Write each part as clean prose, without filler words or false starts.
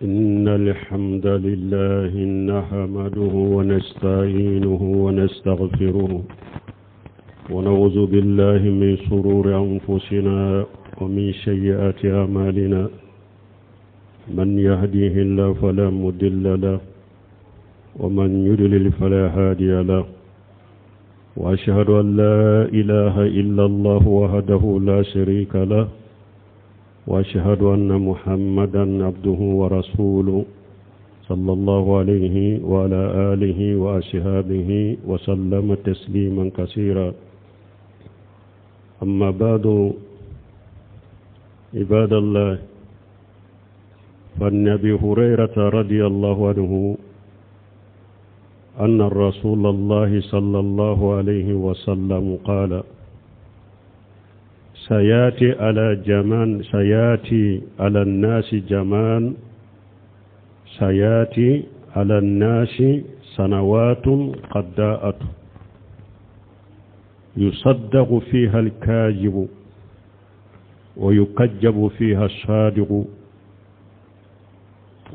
إن الحمد لله نحمده ونستعينه ونستغفره ونعوذ بالله من شرور أنفسنا ومن سيئات أعمالنا من يهديه الله فلا مضل له ومن يضلل فلا هادي له وأشهد أن لا إله إلا الله وحده لا شريك له وأشهد أن محمدا عبده ورسوله صلى الله عليه وعلى آله وأصحابه وسلم تسليما كثيرا أما بعد عباد الله فعن هريرة رضي الله عنه أن رسول الله صلى الله عليه وسلم قال سياتي على جمان سياتي على الناس جمان سياتي على الناس سنوات قداءة يصدق فيها الكاذب ويكذب فيها الصادق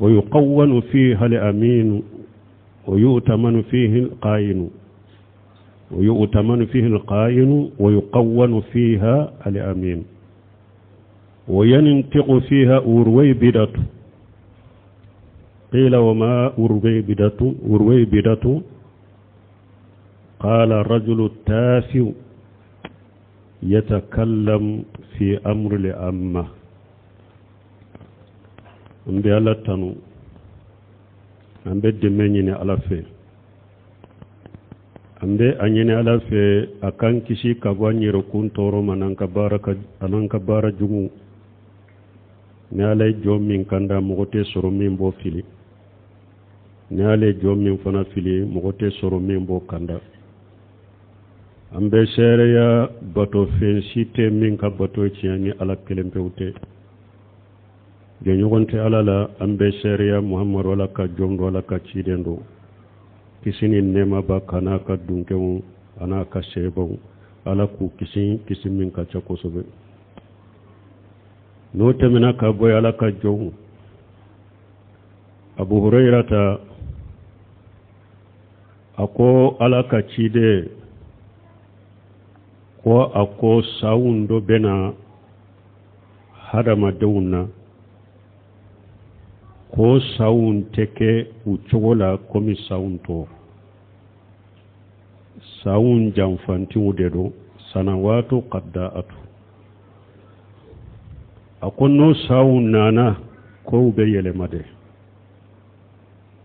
ويقون فيها الأمين ويؤتمن فيه القائن ويؤتمن فيه القائن ويقون فيها الأمين وينطق فيها أرويبدة قيل وما أرويبدة أرويبدة قال الرجل التافه يتكلم في أمر الأمة an bɛ ala tanu an bɛ dɛmɛ ɲini ala fɛ an bɛ a ɲini ala fɛ a k'an kisi ka bɔ an yɛrɛkun tɔɔrɔ ma n'an ka baara ka an'an ka baara jugu ni ala ye jɔn min kanda mɔgɔ tɛ sɔrɔ min b'o fili ni ala ye jɔn min fana fili mɔgɔ tɛ sɔrɔ min b'o kanda an bɛ seereya batofɛn si tɛ min ka bato tiɲɛ ni ala kelen pewu tɛ jɛɲɔgɔn tɛ ala la an bɛ seereya muhamadu ala ka jɔn don ala ka ciden don kisi ni nɛɛma b'a kan n'a ka dunkew an'a ka sebaw ala k'u kisi kisi min ka ca kosɛbɛ n'o tɛmɛna ka bɔ ala ka jɔnw abu hurairata a ko ala ka ciden ko a ko sawun dɔ bɛ na hadamadenw na ko sawun tɛ kɛ u cogo la komi sawun tɔ sawun janfantiw de don sanawatu kadda'atu a ko n'o sawun nana kow bɛ yɛlɛma de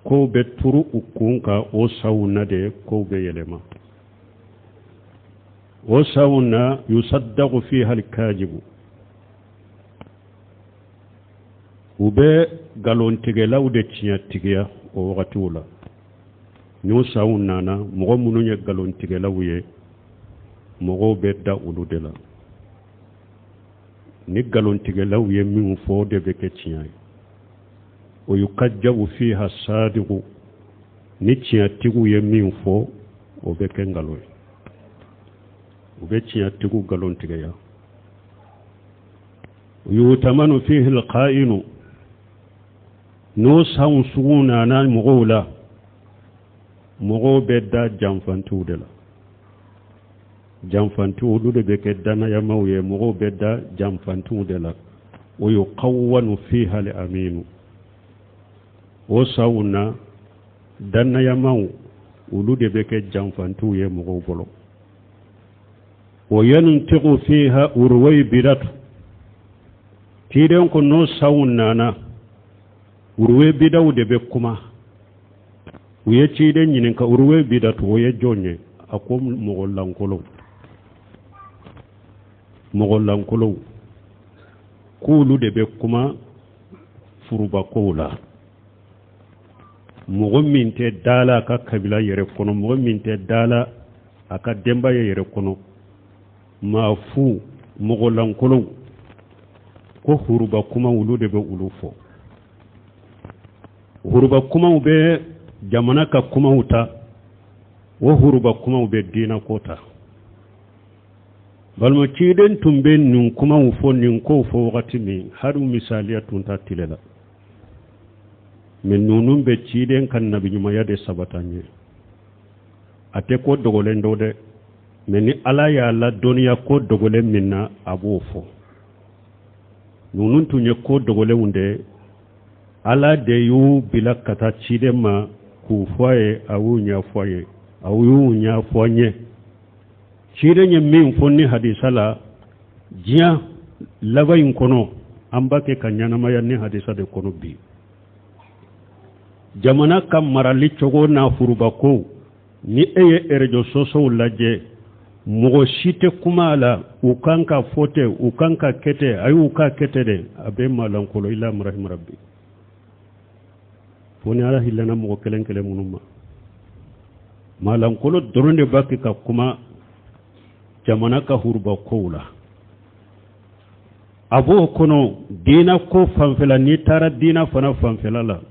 kow bɛ turu u kun kan o sawun na de kow bɛ yɛlɛma o sawun na yusaddaku fiha alkajibu u bɛ nkalontigɛlaw de tiɲɛtigiya o wagatiw la n'o sanw nana mɔgɔ minnu ye nkalontigɛlaw ye mɔgɔw bɛ da olu de la ni nkalontigɛlaw ye min fɔ o de bɛ kɛ tiɲɛ ye wa yukajabu fiha sadiku ni tiɲɛtigiw ye min fɔ o bɛ kɛ nkalon ye u bɛ tiɲɛtigiw nkalon tigɛya yutamanu fihi alqa'inu n'o sanw sugu nana mɔgɔw la mɔgɔw bɛ da janfantiw de la janfantiw olu de bɛ kɛ dannayamaw ye mɔgɔw bɛ da janfantiw de la wa yuqawwanu fiha al-aminu o sanw na dannayamaw olu de bɛ kɛ janfantiw ye mɔgɔw bolo wa yantiqu fiha uruwaybidatu ciden ko n'o sanw nana uruwaybidaw de bɛ kuma u ye ciden ɲininka uruwaybidatu o ye jɔn ye a ko mɔgɔ lankolow mɔgɔ lankolow k'olu de bɛ kuma furubakow la mɔgɔ min tɛ da la a ka kabila yɛrɛ kɔnɔ mɔgɔ min tɛ da la a ka denbaya yɛrɛ kɔnɔ maa fu mɔgɔ lankolow ko huruba kuma olu de bɛ olu fɔ huruba kumaw bɛ jamana ka kumaw ta o huruba kumaw bɛ diinɛ ko ta balima ciden tun bɛ nin kumaw fɔ nin kow fɔ wagati min hali misaliya tun t'a tile la Mais ninnu bɛ ciden ka nabiɲumanya de sabata an ye. A tɛ ko dogolen dɔn dɛ, mais ni Ala y'a ladɔnniya ko dogolen min na, a b'o fɔ. Ninnu tun ye ko dogolenw de, Ala de y'u bila ka taa ciden ma k'u fɔ a ye, a y'u ɲɛfɔ a ye, a y'u ɲɛfɔ an ye. Ciden ye min fɔ ni hadisa la, diɲɛ laban in kɔnɔ, an b'a kɛ ka ɲɛnamaya ni hadisa de kɔnɔ bi. Jamana ka marali cogo n'a furubakow, ni e ye erejo sosow lajɛ, mɔgɔ si tɛ kuma a la. U kan ka fɔ tɛ, u kan ka kɛ tɛ, a y'u ka kɛ tɛ dɛ. A bɛ malankolo ila marahim rabbi, fo ni Ala hinɛna mɔgɔ kelen kelen minnu ma. Malankolo dɔrɔn de b'a kɛ ka kuma jamana ka huruba kow la. A b'o kɔnɔ diina ko fanfɛla. N'i taara diina fana fanfɛla la,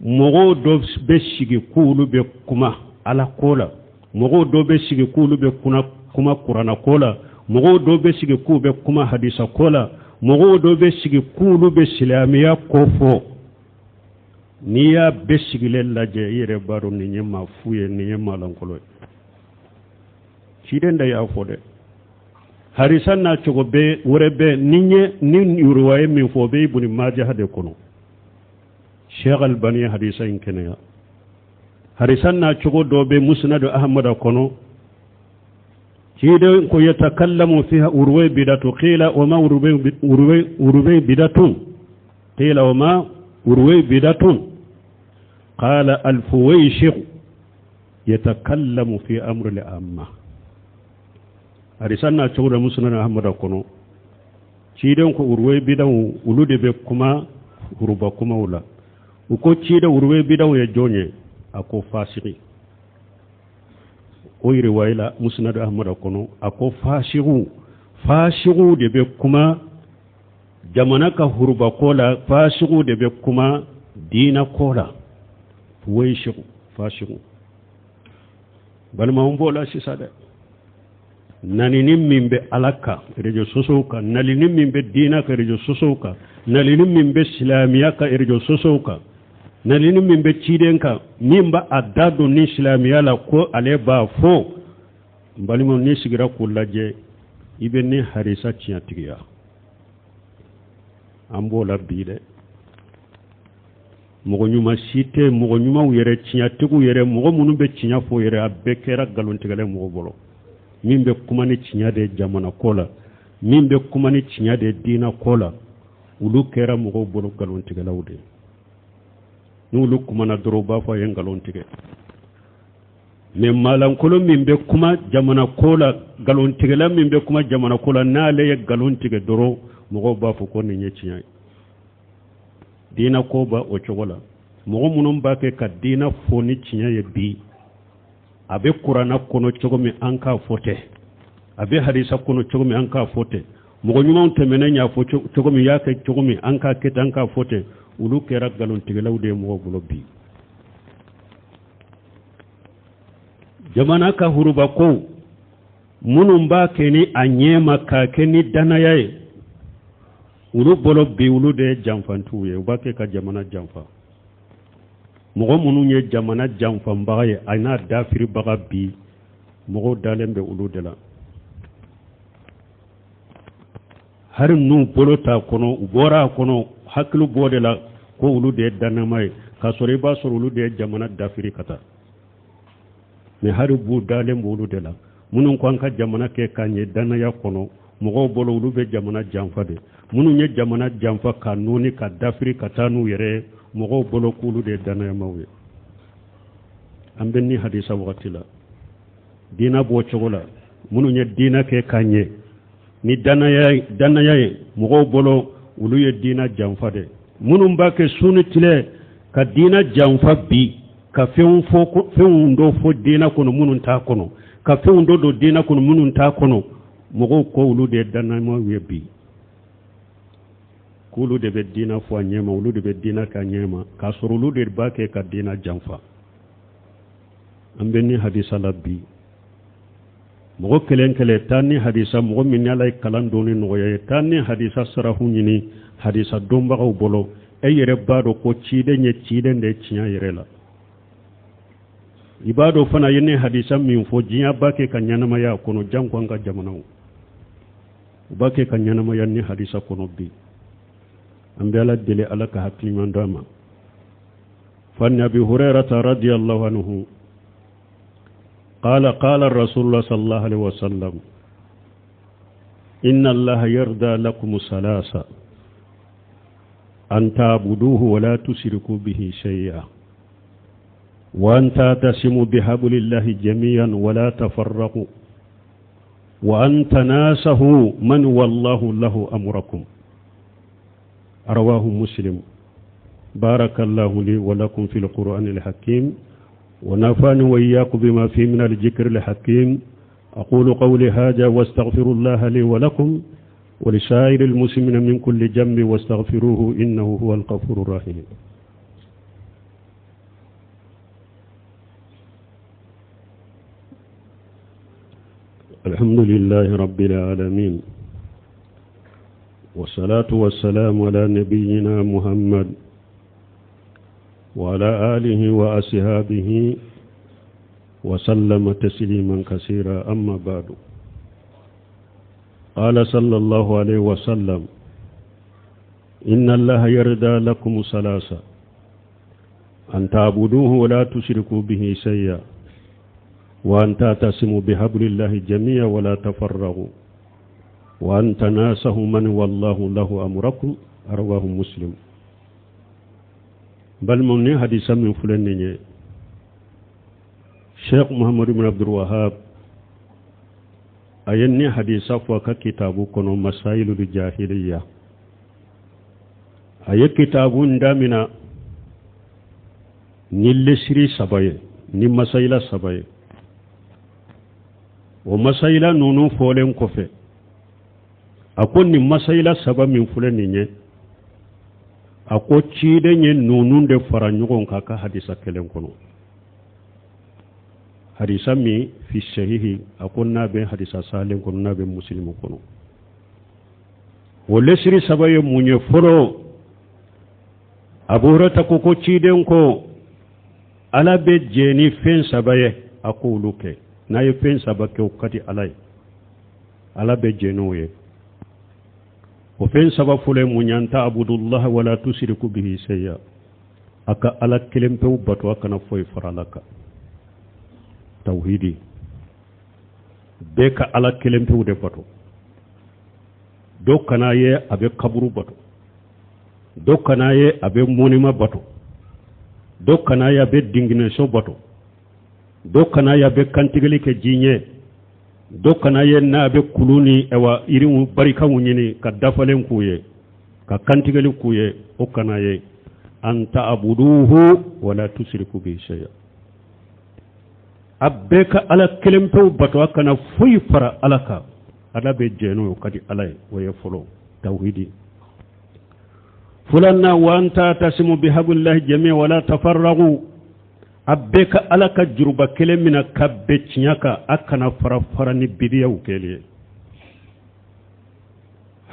mɔgɔw dɔ bɛ sigi k'olu bɛ kuma Ala ko la, mɔgɔw dɔ bɛ sigi k'olu bɛ kuma kuranna ko la, mɔgɔw dɔ bɛ sigi k'u bɛ kuma hadisa ko la, mɔgɔw dɔ bɛ sigi k'olu bɛ silamɛya ko fɔ. N'i y'a bɛɛ sigilen lajɛ, i yɛrɛ b'a dɔn nin ye maa fu ye, nin ye maa lankolon ye. Ciden da y'a fɔ dɛ. Hadisa n'a cogo bɛ wɛrɛ bɛ ni ye ni riwaya min fɔ, o bɛ Ibuni Majaha de kɔnɔ. Sheikh Albani ye hadisa in kɛnɛya. Hadisa n'a cogo dɔ bɛ Musnadu Ahmada kɔnɔ. Ciden ko yatakallamu fiha urwaybidatu, qila wa ma urwaybidatun, qila wa ma urwaybidatun, qala alfuwayshiq yatakallamu fi amri al-amma. Hadisa n'a cogo dɔ Musnadu Ahmada kɔnɔ. Ciden ko urwaybidaw, olu de bɛ kuma huruba kumaw la. U ko ciden, urwaybidaw ye jɔn ye? A ko fasigi. O riwaya la Musnad Ahmad kɔnɔ, a ko fasigiw, fasigiw de bɛ kuma jamana ka huruba ko la, fasigiw de bɛ kuma diina ko la. Fuwayisigu, fasigiw. Balimaw, b'o la sisan dɛ. Nanini min bɛ Ala kan réseaux sociaux kan, nalini min bɛ diina kan réseaux sociaux kan, nalini min bɛ silamɛya kan réseaux sociaux kan, nalini min bɛ ciden kan, min b'a a da don ni silamɛya la ko ale b'a fɔ. N balimaw, n'i sigira k'o lajɛ, i bɛ ni hadisa tiɲɛtigiya. An b'o la bi dɛ. Mɔgɔ ɲuman si tɛ, mɔgɔ ɲumanw yɛrɛ, tiɲɛtigiw yɛrɛ, mɔgɔ minnu bɛ tiɲɛ fɔ yɛrɛ, a bɛɛ kɛra nkalontigɛla mɔgɔ bolo. Min bɛ kuma ni tiɲɛ de jamana ko la, min bɛ kuma ni tiɲɛ de diinɛ ko la, olu kɛra mɔgɔw bolo nkalontigɛlaw de. N'olu kumana dɔrɔn, u b'a fɔ a ye nkalon tigɛ. Mais maalankolon min bɛ kuma jamana ko la, nkalontigɛla min bɛ kuma jamana ko la, n'ale ye nkalon tigɛ dɔrɔn, mɔgɔw b'a fɔ ko nin ye tiɲɛ ye. Diinɛ ko b'a o cogo la. Mɔgɔ minnu b'a kɛ ka diinɛ fɔ ni tiɲɛ ye bi, a bɛ kuranna kɔnɔ cogo min, an k'a fɔ tɛ, a bɛ hadisa kɔnɔ cogo min, an k'a fɔ tɛ, mɔgɔ ɲumanw tɛmɛnen y'a fɔ cogo min, y'a kɛ cogo min, an k'a kɛ ten, an k'a fɔ ten, olu kɛra nkalontigɛlaw de ye mɔgɔw bolo bi. Jamana ka hurubakow, minnu b'a kɛ ni a ɲɛma, k'a kɛ ni danaya ye, olu bolo bi, olu de ye janfantiw ye. U b'a kɛ ka jamana janfa. Mɔgɔ minnu ye jamana janfanbaga ye, a n'a dafiribaga bi, mɔgɔw dalen bɛ olu de la. Hali n'u bolo t'a kɔnɔ, u bɔra a kɔnɔ, hakili b'o de la ko olu de ye dannama ye, k'a sɔrɔ i b'a sɔrɔ olu de ye jamana dafiri ka taa. Mais hali b'u dalen b'olu de la. Minnu ko an ka jamana kɛ k'a ɲɛ dannaya kɔnɔ, mɔgɔw bolo olu bɛ jamana janfa de. Minnu ye jamana janfa ka nɔɔni ka dafiri ka taa n'u yɛrɛ ye, mɔgɔw bolo k'olu de ye dannayamaw ye. An bɛ ni hadisa wagati la, diina b'o cogo la. Minnu ye diina kɛ k'a ɲɛ ni dannaya ye, mɔgɔw bolo olu ye diina janfa de. Minnu b'a kɛ su ni tile ka diina janfa bi, ka fɛnw fɔ, fɛnw dɔ fɔ diina kɔnɔ minnu t'a kɔnɔ, ka fɛnw dɔ don diina kɔnɔ minnu t'a kɔnɔ, mɔgɔw ko olu de ye dannayamaw ye bi, k'olu de bɛ diina fɔ a ɲɛma, olu de bɛ diina kɛ a ɲɛma, k'a sɔrɔ olu de b'a kɛ ka diina janfa. An bɛ ni hadisa la bi. Mɔgɔ kelen kelen, taa ni hadisa, mɔgɔ min ni Ala ye kalan dɔnni nɔgɔya ye, taa ni hadisa sarahu ɲini hadisa dɔnbagaw bolo. E yɛrɛ b'a dɔn ko ciden ye ciden de tiɲɛ yɛrɛ la. I b'a dɔn fana ye nin hadisa min fɔ, diɲɛ b'a kɛ ka ɲɛnamaya a kɔnɔ, janko an ka jamanaw u b'a kɛ ka ɲɛnamaya ni hadisa kɔnɔ bi. An bɛ Ala deli, Ala ka hakili ɲuman d'an ma. Fa an Abi Hurairata radiyallahu anhu qala qala Rasulullah sallallahu alaihi wasallam inna Allaha yarda lakum salasa an ta'buduhu wa la tushriku bihi shay'a wa an ta'tasimu bihablillahi jami'an wa la tafarraqu wa an tanasahu man wallahu lahu amrakum. Rawahu Muslim. Barakallahu li wa lakum fil Qur'anil hakim wa nafani wa iyyakum bima fi min al-dhikri al-hakim. Aqulu qawli hadha wa astaghfirullaha li wa lakum wa lisa'iril muslimina min kulli dhanbin wastaghfiruhu innahu huwal ghafurur rahim. Alhamdulillahi rabbil alamin. والصلاة والسلام على نبينا محمد وعلى آله وأصحابه وسلم تسليما كثيرا. أما بعد، قال صلى الله عليه وسلم إن الله يرضى لكم ثلاثة أن تعبدوه ولا تشركوا به شيئا وأن تعتصموا بحبل الله جميعا ولا تفرقوا وأن تناسه من والله له أمركم. رواه مسلم. بل من حديث من فلان Sheikh Muhammad bin Abdul Wahab a ye nin hadisa fɔ a ka kitabu kɔnɔ, Masailul Jahiliya. A ye kitabu in damina ni lesiri saba ye, ni masayila saba ye. O masayila ninnu fɔlen kɔfɛ, a ko nin masayila saba min filɛ nin ye, a ko ciden ye ninnu de fara ɲɔgɔn kan ka hadisa kelen kɔnɔ, hadisa min fi sahihi, a ko n'a bɛ hadisa salen kɔnɔ, n'a bɛ Muslimu kɔnɔ. O lesiri saba ye mun ye? Fɔlɔ, Abu Hurata ko ciden ko Ala bɛ jɛ ni fɛn saba ye, a ko olu kɛ. N'a ye fɛn saba kɛ, o ka di Ala ye, Ala bɛ jɛ n'o ye. O fɛn saba fɔlɔ ye mun ye? An ta'budullaha wala tusriku bihi shay'a. A ka Ala kelen pewu bato, a kana foyi fara Ala kan. Tawhidi, bɛɛ ka Ala kelen pewu de bato. Dɔ kana ye a bɛ kaburu bato, dɔ kana ye a bɛ mɔnima bato, dɔ kana ye a bɛ dinginɛso bato, dɔ kana ye a bɛ kantigɛli kɛ ji ɲɛ, dɔ kana ye n'a bɛ kulu ni ɛwa yiriw barikaw ɲini ka dafalen k'u ye, ka kantigɛli k'u ye. O kana ye an ta'buduhu wala tusriku bihi shay'a. A bɛɛ ka Ala kelen pewu bato, a kana foyi fara Ala kan. Ala bɛ jɛ n'o ye, o ka di Ala ye. O ye fɔlɔ, tawhidi. Filanan, wa an ta'tasimu bihablillahi jami'a wala tafarraqu. A bɛɛ ka Ala ka juruba kelen minɛ ka bɛn tiɲɛ kan, a kana fara fara ni bidiyaw kɛli ye.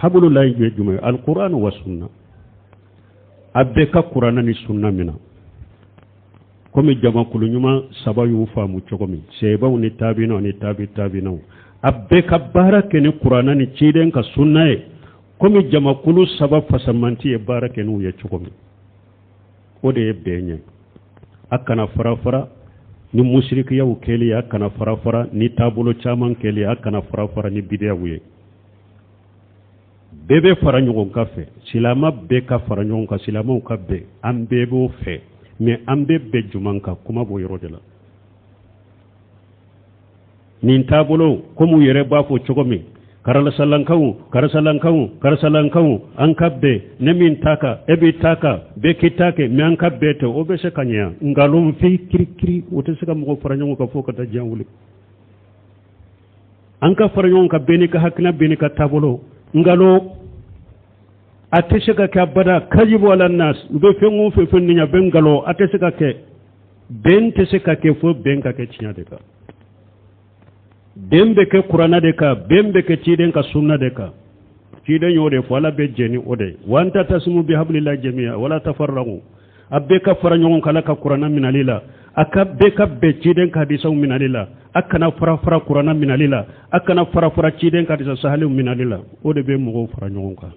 Hablullahi ye jumɛn ye? Alquran wa sunna. A bɛɛ ka Kuranna ni sunna minɛ, komi jamakulu ɲuman saba y'u faamu cogo min, sebaw ni tabinaw ni tabi tabinaw. A bɛɛ ka baara kɛ ni Kuranna ni ciden ka sunna ye, komi jamakulu saba fasamanti ye baara kɛ n'u ye cogo min. O de ye bɛn ye. A kana fara fara ni musirikiyaw kɛli, a kana fara fara ni taabolo caman kɛli, a kana fara fara ni bidiyaw ye. Bɛɛ bɛ fara ɲɔgɔn kan fɛ, silama bɛɛ ka fara ɲɔgɔn kan, silamaw ka bɛn, an bɛɛ b'o fɛ. Mais an bɛ bɛn juman kan? Kuma b'o yɔrɔ de la. Nin taabolo, komi u yɛrɛ b'a fɔ cogo min, karisalankaw, karisalankaw, karisalankaw, an ka bɛn, ne min ta kan, e b'i ta kan, bɛɛ k'i ta kɛ, mais an ka bɛn tɛ. O bɛ se ka ɲɛ? Nkalon fɛn kirikiri, o tɛ se ka mɔgɔ fara ɲɔgɔn kan fo ka taa diɲɛ wuli. An ka fara ɲɔgɔn kan, bɛɛ n'i ka hakilina, bɛɛ n'i ka taabolo, nkalon, a tɛ se ka kɛ abada. Kajibu ala nas, u bɛ fɛn o fɛn fɛn nin, a bɛ nkalon, a tɛ se ka kɛ. Bɛn tɛ se ka kɛ fo bɛn ka kɛ tiɲɛ de kan. Bɛn bɛ kɛ Kuranna de kan, bɛn bɛ kɛ ciden ka sunna de kan. Ciden y'o de fɔ, Ala bɛ jɛn ni o de ye. Wa an tatasimu bi hablillahi jamiya wala tafarraqu. A bɛɛ ka fara ɲɔgɔn kan Ala ka kuranna minali la, a ka bɛɛ ka bɛn ciden ka hadisaw minali la, a kana fara fara kuranna minali la, a kana fara fara ciden ka hadisa sahaliw minali la. O de bɛ mɔgɔw fara ɲɔgɔn kan.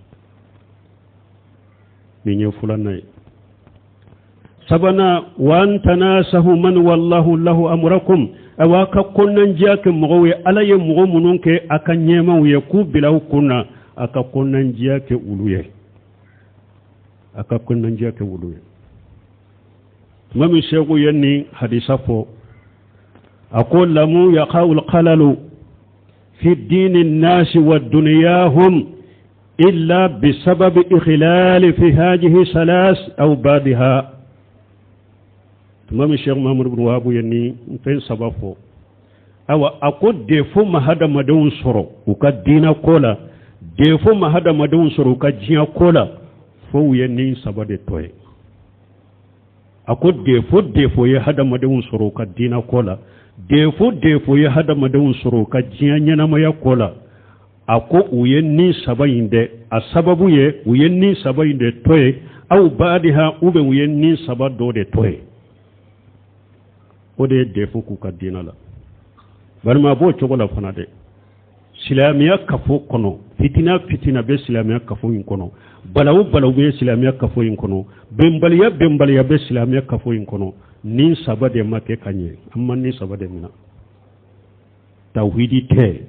Nin ye filanan ye. Sabanan, wa an tanasahu man wallahu lahu amrakum. Awa, ka kɔnɔnandiya kɛ mɔgɔw ye, Ala ye mɔgɔ minnu kɛ a ka ɲɛmaw ye k'u bila aw kun na, a ka kɔnɔnandiya kɛ olu ye, a ka kɔnɔnandiya kɛ olu ye. Tuma min seku ye nin hadisa fɔ, a ko lamu yaqa'ul khalalu fi dini nasi wa duniyahum illa bisababi ikhlali fi hadihi salas aw badiha. Tuma min Sheikh Muhammadu bin Wahabu ye nin fɛn saba fɔ, awa, a ko defo ma hadamadenw sɔrɔ u ka diinɛ ko la, defo ma hadamadenw sɔrɔ u ka diɲɛ ko la, fo u ye nin saba de tɔ ye. A ko defo defo ye hadamadenw sɔrɔ u ka diinɛ ko la, defo defo ye hadamadenw sɔrɔ u ka diɲɛ ɲɛnamaya ko la, a ko u ye nin saba in de a sababu ye, u ye nin saba in de to ye, aw baadiha, ou bien u ye nin saba dɔ de to ye. O de ye defo k'u ka diinɛ la. Balima, a b'o cogo la fana dɛ. Silamɛya kafo kɔnɔ, fitina fitina bɛ silamɛya kafo in kɔnɔ, balawu balawu bɛ silamɛya kafo in kɔnɔ, bɛnbaliya bɛnbaliya bɛ silamɛya kafo in kɔnɔ. Nin saba de ma kɛ ka ɲɛ, an ma nin saba de minɛ. Tawhidi tɛ,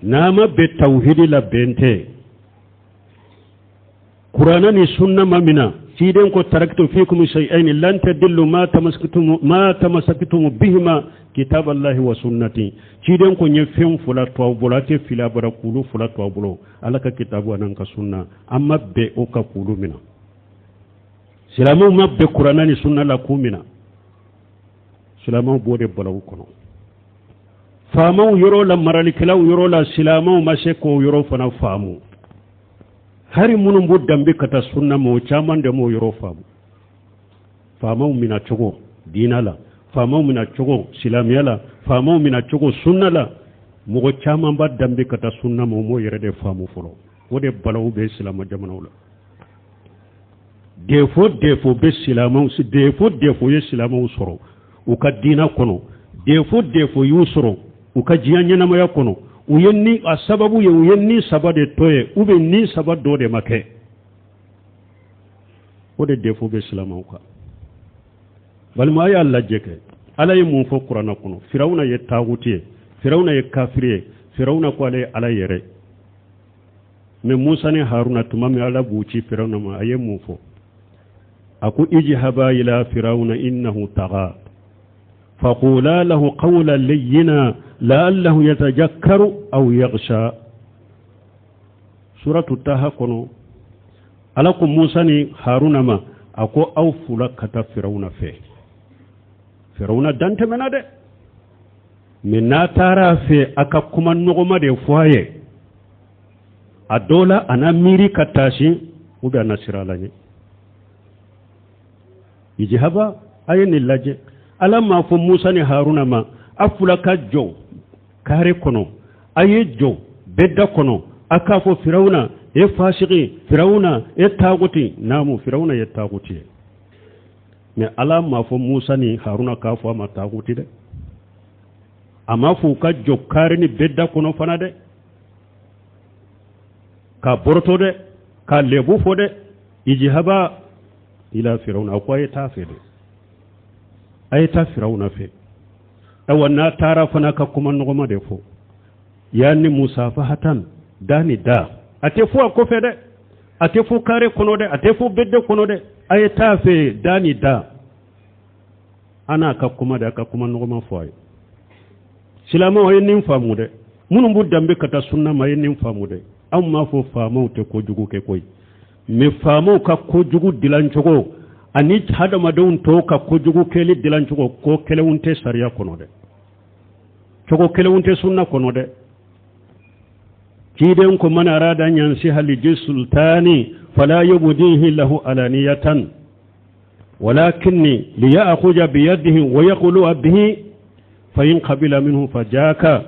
n'a ma bɛn tawhidi la, bɛn tɛ. Kuranɛ ni sunna ma mina. Ciden ko taraktu fikum shay'aini lan tadillu ma tamassaktum ma tamassaktum bihima kitaballahi wa sunnati. Ciden ko n ye fɛn fila to aw bolo, a tɛ fili abada k'olu fila to aw bolo, Ala ka kitabu an'an ka sunna. An ma bɛn o kan k'olu mina. Silamɛw ma bɛn kuranɛ ni sunna la k'u mina. Silamɛw b'o de balawu kɔnɔ. Faamaw yɔrɔ la, maralikɛlaw yɔrɔ la, silamɛw ma se k'o yɔrɔ fana faamu. Hari minnu b'u danbe ka taa sunna ma, o caman de m'o yɔrɔ faamu. Faamaw mina cogo diina la, faamaw mina cogo silamɛya la, faamaw mina cogo sunna la, mɔgɔ caman b'a danbe ka taa sunna ma, o m'o yɛrɛ de faamu fɔlɔ. O de balawu bɛ silamɛ jamanaw la. Defo defo bɛ silamɛw, defo defo ye silamɛw sɔrɔ u ka diina kɔnɔ, defo defo y'u sɔrɔ u ka diɲɛ ɲɛnamaya kɔnɔ. U ye ni a sababu ye, u ye ni saba de to ye, ou bien ni saba dɔ de ma kɛ. O de defo bɛ silamɛw kan. Balima, a y'a lajɛ kɛ, Ala ye mun fɔ kuranɛ kɔnɔ? Firawuna ye taaguti ye, Firawuna ye kafiri ye, Firawuna ko ale ye Ala yɛrɛ. Mais Musa ni Haruna, tuma min Ala b'u ci Firawuna ma, a ye mun fɔ? A ko ijhaba ila firawuna innahu taga faqula lahu qawlan layyina la'allahu yatadhakkaru aw yaghsha. Suratu Taha kɔnɔ, Ala ko Musa ni Haruna ma, a ko aw fila ka taa Firawuna fɛ. Firawuna dantɛmɛna dɛ, mais n'a taara a fɛ, a ka kuma nɔgɔma de fɔ a ye. A dɔ la, a na miiri ka taasi, ou bien a na siran Ala ɲɛ. Ijihaba, a ye nin lajɛ. Ala m'a fɔ Musa ni Haruna ma a fila ka jɔ kare kɔnɔ, a ye jɔ bɛda kɔnɔ, a k'a fɔ Firawuna e fasigi, Firawuna e taaguti. Naamu, Firawuna ye taaguti ye, mais Ala m'a fɔ Musa ni Haruna k'a fɔ a ma taaguti dɛ. A m'a fɔ u ka jɔ kare ni bɛda kɔnɔ fana dɛ, k'a bɔrɔtɔ dɛ, k'a lebu fɔ dɛ. Ijihaba ila firawuna, a ko a ye taa fɛ dɛ, a ye taa Firawuna fɛ. Awa, n'a taara fana, ka kuma nɔgɔma de fɔ. Yani musafahatan, da ni da, a tɛ fɔ a kɔfɛ dɛ, a tɛ fɔ kare kɔnɔ dɛ, a tɛ fɔ bɛdɛ kɔnɔ dɛ. A ye taa fɛ da ni da, a n'a ka kuma de, a ka kuma nɔgɔma fɔ a ye. Silamɛw, a ye nin faamu dɛ. Minnu b'u danbe ka taa sunna ma, a ye nin faamu dɛ. Anw m'a fɔ faamaw tɛ kojugu kɛ koyi, mais faamaw ka kojugu dilancogo ani hadamadenw tɔw ka kojugu kɛli dilancogo, ko kelenw tɛ sariya kɔnɔ dɛ, cogo kelenw tɛ sunna kɔnɔ dɛ. Ciden ko man arada an yansiha li sultani fala yubdihi lahu alaniyatan walakin liya'khudha biyadihi wa yaqulu bihi fa in qabila minhu fajaka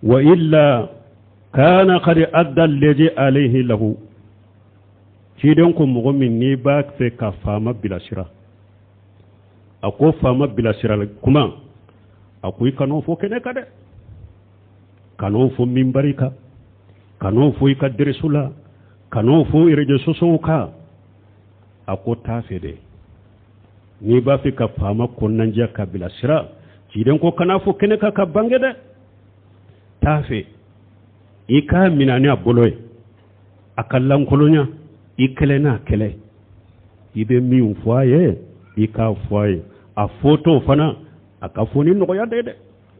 wa illa. Kana qad adda alladhi alayhi lahu. Ciden ko mɔgɔ min n'i b'a fɛ ka faama bilasira, a ko faama bilasira kuma, a ko i kan'o fɔ kɛnɛ kan dɛ, kan'o fɔ minbari kan, kan'o fɔ i ka deresu la, kan'o fɔ réseaux sociaux kan. A ko t'a fɛ dɛ, n'i b'a fɛ ka faama kɔnɔnajɛya ka bilasira, ciden ko kan'a fɔ kɛnɛ kan ka bange dɛ, t'a fɛ i k'a minɛ ni a bolo ye, a ka lankolonya, i kɛlɛ n'a kɛlɛ, i bɛ min fɔ a ye i k'a fɔ a ye, a fɔtɔ fana a ka fɔ ni nɔgɔya de ye dɛ,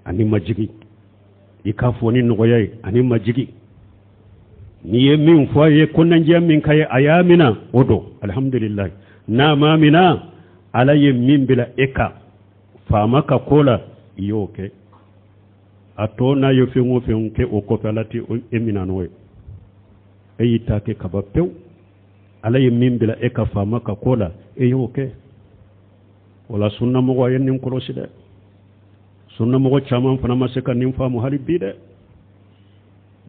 ani majigi, i k'a fɔ ni nɔgɔya ye ani majigi. N'i ye min fɔ a ye kɔnɔnajɛya min ka ye a y'a mina, o don alihamudulilayi. N'a ma mina, ala ye min bila e kan faama ka ko la, i y'o kɛ. A tɔ n'a ye fɛn o fɛn kɛ o kɔfɛ, ala tɛ e mina n'o ye, e y'i ta kɛ kaban pewu. Ala ye min bila e ka faama ka ko la, e y'o kɛ. O la sunnamɔgɔ, a ye nin kɔlɔsi dɛ. Sunnamɔgɔ caman fana ma se ka nin faamu hali bi dɛ.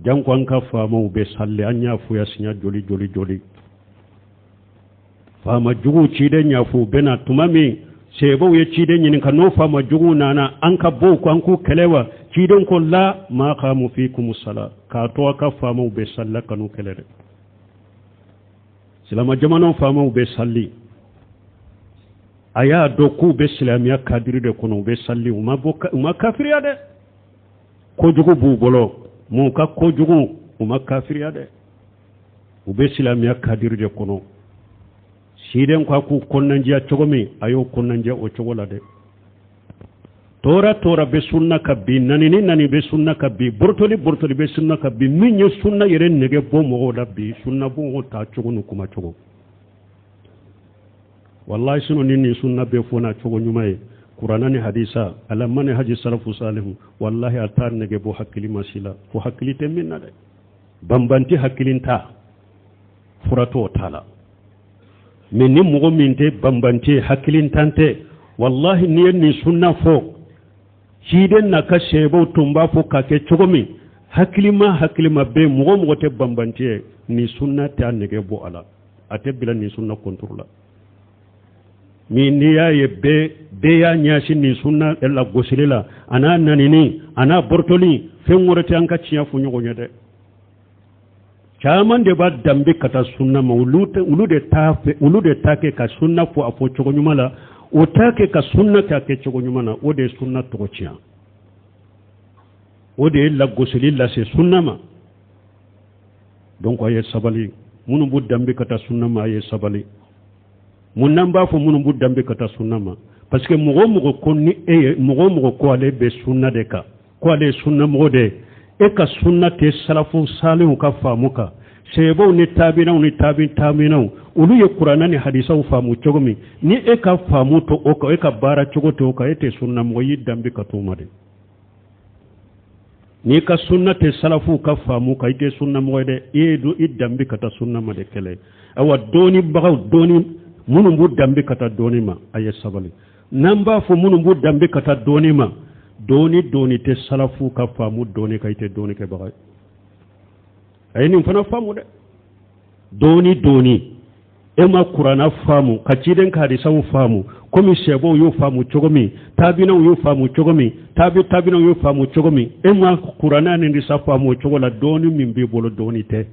Janko an ka faamaw bɛ sali, an y'a fɔ ya siɲɛ joli joli joli. Faama juguw ciden y'a fɔ u bɛ na tuma min, seebaw ye ciden ɲininka n'o faama juguw nana an ka bɔ u kan k'u kɛlɛ wa? Ciden ko la ma aqamu fikum sala, k'a to a ka faamaw bɛ sali la, kan'u kɛlɛ dɛ. Silama jamanaw faamaw bɛ sali, a y'a dɔn k'u bɛ silamɛya kadiri de kɔnɔ, u bɛ sali, u ma bɔ, u ma kafiriya dɛ. Kojugu b'u bolo, mun ka kojugu, u ma kafiriya dɛ, u bɛ silamɛya kadiri de kɔnɔ. Ciden ko a k'u kɔnɔnajɛya cogo min, a y'o kɔnɔnajɛya o cogo la dɛ. Tora tora bɛ sunna ka bi, nani ni nani bɛ sunna ka bi, borotoli borotoli bɛ sunna ka bi. Min ye sunna yɛrɛ nege bɔ mɔgɔw la bi, sunna mɔgɔw ta cogo n'u kuma cogo, wallahi sunu ni nin sunna bɛ fɔ n'a cogo ɲuman ye, kurana ni hadisa ala mani haji salafu salihu, wallahi a t'a nege bɔ hakili ma si la, fo hakili tɛ min na dɛ. Banbanti hakili ta fura t'o ta la. Mais ni mɔgɔ min tɛ banbanti hakilintan tɛ, wallahi n'i ye nin sunna fɔ, ciden n'a ka seebaw tun b'a fɔ k'a kɛ cogo min, hakilima hakilima bɛ mɔgɔ mɔgɔ tɛ banbanti ye, nin sunna tɛ a nege bɔ a la, a tɛ bila nin sunna kɔntoro la. Min n'i y'a ye bɛɛ y'a ɲɛsin nin sunna la gosili la, a n'a nanini, a n'a borotoli, fɛn wɛrɛ tɛ an ka tiɲɛ fɔ ɲɔgɔn ye dɛ. Caman de b'a danbe ka taa sunna ma, olu de t'a fɛ, olu de t'a kɛ ka sunna fɔ a fɔ cogo ɲuman la, o t'a kɛ ka sunna kɛ a kɛ cogo ɲuman na. O de ye sunna tɔgɔ tiɲɛ, o de ye lagosili lase sunna ma. Donc a ye sabali, minnu b'u danbe ka taa sunna ma, a ye sabali. Mun n'an b'a fɔ minnu b'u danbe ka taa sunna ma? Parce que mɔgɔ o mɔgɔ ko ni e ye, mɔgɔ o mɔgɔ ko ale bɛ sunna de kan, ko ale ye sunna mɔgɔ de ye, e ka sunna tɛ salafu salihu ka faamu kan, seebaw ni taabinaw ni taabi taaminaw, olu ye kuranna ni hadisaw faamu cogo min, ni e ka faamu to o kan, e ka baara cogo to o kan, e tɛ sunna mɔgɔ, y'i danbe ka t'o ma de. N'i ka sunna tɛ salafuw ka faamu kan, i tɛ sunna mɔgɔ ye dɛ, i ye don i danbe ka taa sunna ma de kɛlɛ. Ayiwa, dɔnnibagaw, dɔnni minnu b'u danbe ka taa dɔnni ma, a ye sabali. N'an b'a fɔ minnu b'u danbe ka taa dɔnni ma, dɔnni dɔnni tɛ salafuw ka faamu dɔnni kan, i tɛ dɔnni kɛbaga ye. A ye nin fana faamu dɛ. Dɔnni dɔnni e ma kuranna faamu ka ciden ka hadisaw faamu komi sɛbɛw y'o faamu cogo min, taabinaw y'o faamu cogo min, taabi taabinaw y'o faamu cogo min, e ma kuranna ni hadisa faamu o cogo la, dɔnni min b'i bolo dɔnni tɛ,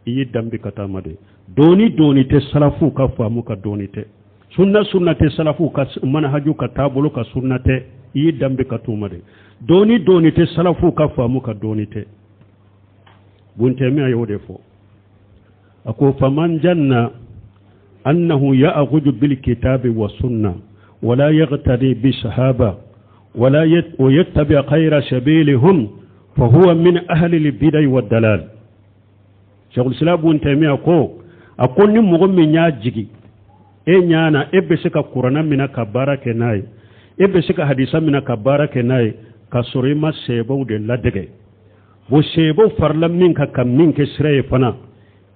i y'i danbe ka taa ma de. Dɔnni dɔnni tɛ salafuw ka faamu ka dɔnni tɛ, sunna sunna tɛ salafuw ka manahaju ka taabolo ka sunna tɛ, i y'i danbe ka t'o ma de. Dɔnni dɔnni tɛ salafuw ka faamu ka dɔnni tɛ. Buntɛmiya y'o de fɔ, a ko faman janna annahu ya'khudhu bil kitabi wa sunna wala yaqtadi bi sahaba wala yattabi khayra sabilihum fa huwa min ahli al bid'ah wa dalal. Sheikhul Islam Ibn Taymiyyah ko, a ko ni mɔgɔ min y'a jigi e ɲana, e bɛ se ka kuranna minɛ ka baara kɛ n'a ye, e bɛ se ka hadisa minɛ ka baara kɛ n'a ye, ka sɔrɔ i ma sɛbɛw de ladege, bon sɛbɛw farila min kan ka min kɛ sira ye fana,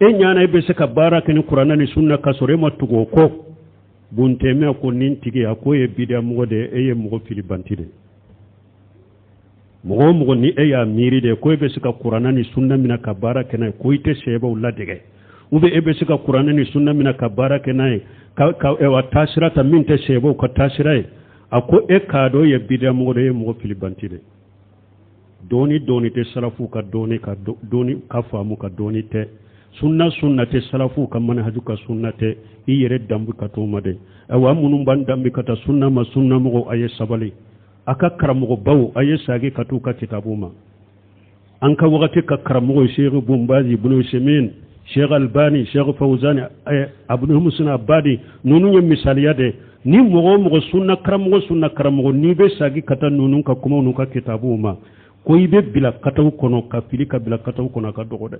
e ɲana e bɛ se ka baara kɛ ni kuranna ni sunna ka sɔrɔ e ma tugu o kɔ, Ibn Taymiyyah ko nin tigi, a ko e ye bidiya mɔgɔ de ye, e ye mɔgɔ filibanti de ye. Mɔgɔ o mɔgɔ ni e y'a miiri de ko e bɛ se ka kuranɛ ni sunna minɛ ka baara kɛ n'a ye, ko i tɛ sahabaw ladege, ou bien e bɛ se ka kuranɛ ni sunna minɛ ka baara kɛ n'a ye, ka ewa taasira ta min tɛ sahabaw ka taasira ye, a ko e k'a dɔn e ye bidiya mɔgɔ de ye, mɔgɔ filibanti de. Dɔɔni dɔɔni tɛ salafu ka dɔɔni ka dɔɔni ka faamu ka dɔɔni tɛ sunna, sunna tɛ salafu ka manhaju ka sunna tɛ. I yɛrɛ danbe ka t'o ma dɛ. Ayiwa, minnu b'an danbe ka taa sunna ma, sunna mɔgɔw, a ye sabali. A ka karamɔgɔbaw, a ye sagi ka t'u ka kitabu ma. An ka wagati ka karamɔgɔ, Sheikh Bun Bazi, Ibn Usaymin, Sheikh Albani, Sheikh Fawzani, Abdul Muhsin Abadi, ninnu ye misaliya de. Ni mɔgɔ o mɔgɔ, sunna karamɔgɔ, sunna karamɔgɔ, n'i bɛ sagi ka taa ninnu ka kumaw n'u ka kitabuw ma, ko i bɛ bila kataw kɔnɔ, ka fili ka bila kataw kɔnɔ, a ka dɔgɔ dɛ,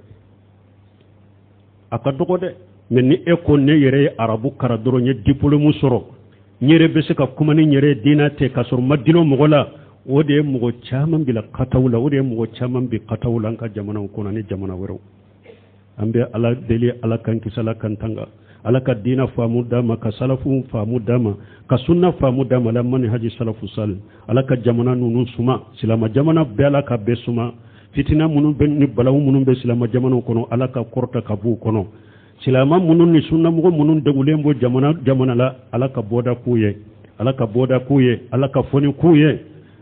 a ka dɔgɔ dɛ. Mais ni e ko ne yɛrɛ ye arabu karan dɔrɔn, n ye diplôme sɔrɔ, n yɛrɛ bɛ se ka kuma ni n yɛrɛ ye diinɛ tɛ k'a sɔrɔ n ma dulon mɔgɔ la, o de ye mɔgɔ caman bila kataw la, o de ye mɔgɔ caman bi kataw la an ka jamanaw kɔnɔ ani jamana wɛrɛw. An bɛ Ala deli, Ala k'an kisi, Ala k'an tanga, Ala ka diinɛ faamu d'an ma, ka salafu faamu d'an ma, ka sunna faamu d'an ma, ala manhaji salafu salih. Ala ka jamana ninnu suma, silama jamana bɛɛ, Ala ka bɛɛ suma. Fitina minnu bɛ ni balawu minnu bɛ silama jamanaw kɔnɔ, Ala ka kɔrɔta ka b'u kɔnɔ. Silama minnu ni sunnamɔgɔ minnu degulen bɔ jamana jamana la, Ala ka bɔda k'u ye, Ala ka bɔda k'u ye, Ala ka fɔni k'u ye.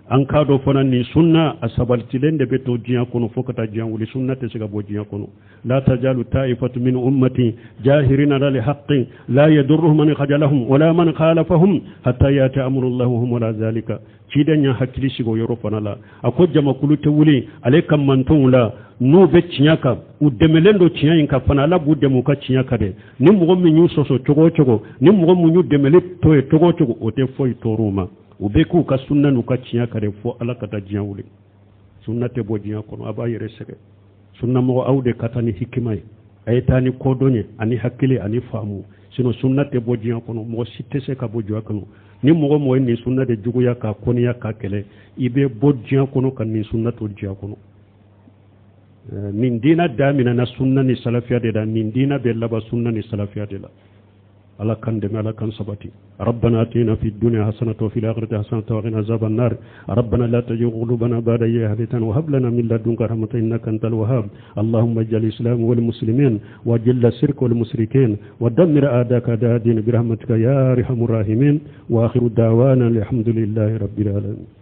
An k'a dɔn fana, nin sunna a sabalitilen de bɛ to diɲɛ kɔnɔ fo ka taa diɲɛ wuli. Sunna tɛ se ka bɔ diɲɛ kɔnɔ. La tazalu ta'ifatu min ummati jahirina ala alhaqqi la yadurruhum man khajalahum wala man khalafahum hatta yati amrullahi wa hum ala zalika. Ciden y'a hakili sigi o yɔrɔ fana la. A ko jamakulu tɛ wuli ale ka mantonw la n'u bɛ tiɲɛ kan, u dɛmɛlen don tiɲɛ in kan fana, Ala b'u dɛmɛ u ka tiɲɛ kan dɛ. Ni mɔgɔ min y'u sɔsɔ cogo o cogo, ni mɔgɔ min y'u dɛmɛli to ye cogo o cogo, o tɛ foyi tɔɔrɔ u ma. U bɛ k'u ka sunna n'u ka tiɲɛ kan de fo Ala ka taa diɲɛ wuli. Sunna tɛ bɔ diɲɛ kɔnɔ, a b'a yɛrɛ sɛgɛn. Sunnamɔgɔ, aw de ka taa ni hikima ye, a ye taa ni kodɔn ye ani hakili ani faamu, sinon sunna tɛ bɔ diɲɛ kɔnɔ, mɔgɔ si tɛ se ka bɔ diɲɛ kɔnɔ. Ni mɔgɔ mɔgɔ ye nin sunna de juguya, k'a kɔniya, k'a kɛlɛ, i bɛ bɔ diɲɛ kɔnɔ ka nin sunna to diɲɛ kɔnɔ. Nin diina daminɛna sunna ni salafiya de la, nin diina bɛ laban sunna ni salafiya de la. Ala k'an dɛmɛ, Ala k'an sabati. ربنا اتنا في الدنيا حسنة وفي الآخرة حسنة وقنا عذاب النار. ربنا لا تزغ قلوبنا بعد إذ هديتنا وهب لنا من لدنك رحمة إنك أنت الوهاب. اللهم اجعل الإسلام والمسلمين وجل الشرك والمشركين ودمر أعداءك أعداء الدين برحمتك يا أرحم الراحمين. وآخر دعوانا الحمد لله رب العالمين.